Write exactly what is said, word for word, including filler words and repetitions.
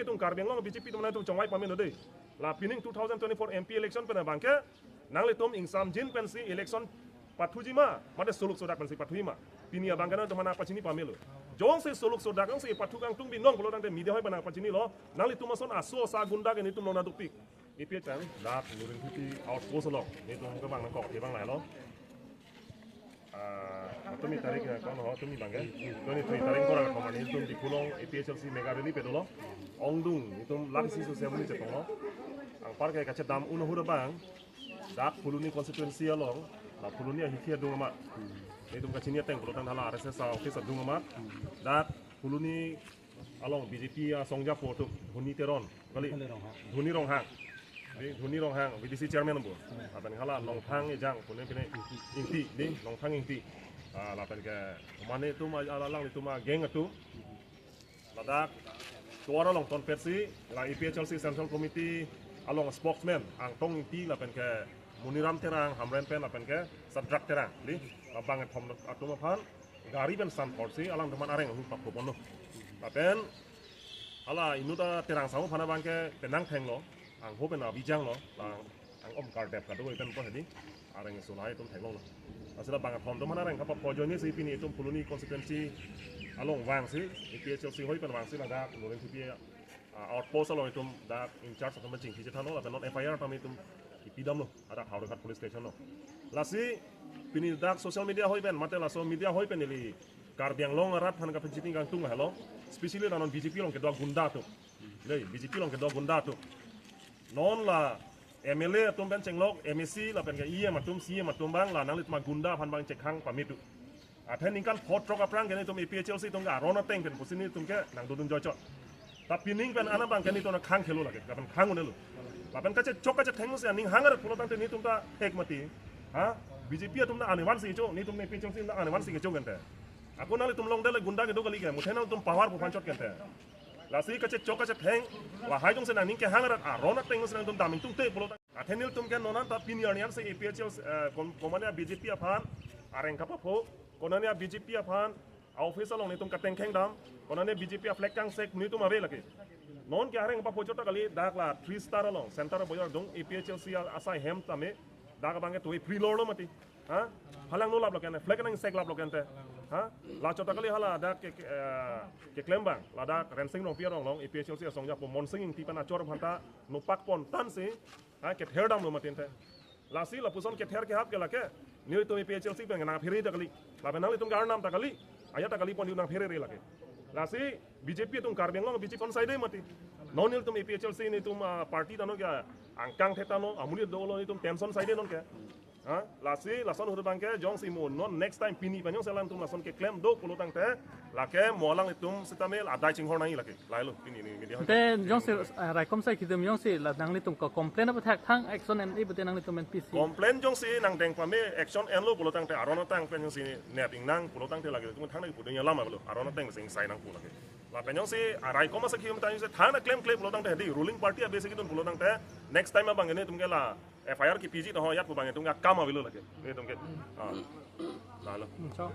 Itum Karbi Anglong B J P atum nangtum chongvai pame no dei. La pining two thousand twenty-four M P election pen abangke nanglitum ingsamjin pensi election pathuji ma, mate soluk sodak pensi pathuji ma. Pini abangke nangtum nangpachini pamelo. Jongsi soluk sodak jongsi pathu kangtung binong pulo tangte media hoi pen nangpachinilo. Nanglitum ason aso asa gunda ke netum nona dukpik. A P H L dak Nurinphipi outpost along netum kevang nangkok kevang lailo. Ah, tumi tarik ya, kono ho, tumi abangke. Twenty-three tarik korak kemani netum Diphu along A P H L C mega rally padolo. Ongdung, netum laksi social media chetonglo. Anparke kachedam un ahut abang. Dak Phuloni constituency along, la Phuloni ahikhi adung amat. Netum kachini ateng pulo tangte hala R S S office adung amat. Dak Phuloni along B J P asongjapo atum, Dhoni Teron, kali? Dhoni Ronghang. Dhoni Ronghang. Dei, Dhoni Ronghang, V D C chairman bo. Lapen hala Longthang Ejang, pune pine Ingti, dei, Longthang Ingti. Ah, lapen ke, mane atum, a-, alanglitum agang atum. Ladak, tovar along tonpetsi, la A P H L C Central Committee along spokesman, Angtong Ingti, lapen ke Muniram Terang, Hamren pen, lapen ke Sadrak Terang, dei, labang kethom atum aphan, gari pen san porsi, alangtum aphan areng ahut pakhopon lo. Lapen, hala inut aterang samo aphan abangke penang thenglo, angho pen abijanglo, la ang-om kardep kado pen po hedi, areng sulai atum theklonglo. Asila bang athom atum aphan areng kapapo ajoine si pini itum Phuloni constituency along vangsi, A P H L C hoi pen vangsi ladak Nurinphipi, ah, outpost along itum dak in charge atum chingki chethanlo, lapen non F I R tame itum kipidamlo, adak Howraghat police station lo. Lasi pini dak social media hoi pen, mate laso media hoi pen ili Karbi Anglong arat aphan kapachini kangtung helo, especially la non B J P along kedo gunda atum. Dei, B J P along kedo gunda atum. Non la M L A atum pen chenglok, M A C lapen ke E M atum, C E M atum abang la nanglitum agunda aphan abang chekhang pame tu. Athe ningkan pho throk aphrang ke netum A P H L C atum ke aron ateng pen pusi netum ke nangdodun joichot. Ta pining pen ana abangke netum khang khelo lake, lapen khang unelo. Lapen kachechok kachetheng si aning hang arat pulo tangte netum ta hek mati. Ha? B J P atum ta anevan si cho, netum A P H L C ta anevan si kecho gente. Ako nanglitum longdele gunda kedo kali ke, muthe nangtum power pu aphan chot gente. Lasi kachechok kachetheng, lahai jongsi nangning kehang arat aron ateng si nangtum dam ingtungte pulo tang. Athe nelitum ke non an ta pini arni an si A P H L C, eh, kom-, komatne B J P aphan areng kapapo, konatne B J P aphan office along netum katengkheng dam, konatne B J P a flag kangsek netum ave lake. Non ke areng papo chot ta kali, dak la Three Star along, Center Bazar adung, A P H L C a-, asai hem tame, dak abangke tuwe pre-lor lo mati. Ha? Halangno lap lo kente, flag nangseklap lo kente. Ha? La chot ta kali hala dak ke, ke, eh, keklem abang, ladak Rensing Rongpi arong along, A P H L C asongjapo Monsing Ingti pen achor aphan ta nangpakpon tangsi, ha, kether damlo mati ente. Lasi lapuson kether kehap ke lake, nelitum A P H L C pen nangphere ta kali. Lapen nanglitum ke arnam ta kali, ajat ta kali pon nangphere re lake. Lasi B J P atum Karbi Anglong B J P ason saide mati. Non nelitum A P H L C netum, ah, party ta non ke angkang theta non, amonit dolo netum tension saide non ke. Ha? Lasi lason ahut abangke jongsi mo non next time pini pen jongsi alangtum lason keklem do pulo tangte lake mo alanglitum sitame adai chinghon nangji lake. Lahelo pini ni media. Te jongsi, eh, raikom sai kedam jongsi la nanglitum ke complain apathak thang action en-e pute nanglitum pen pisi. Complain jongsi nangdeng pame action enlo pulo tangte aron ateng pen jongsi nep ingnang pulo tangte lake tum thang nangji pu dun alam avelo, aron ateng sing sai nang pu lake. Lapen jongsi, ah, raikom asa kium tang jongsi thang nangklemkle pulo tangte hedi ruling party abese kedun pulo tangte next time abangke netum ke la F I R kipiji to ho ajat pu abang netum ke akam avelo lake. Netum ke. Ah. Lahelo. Hmm, so.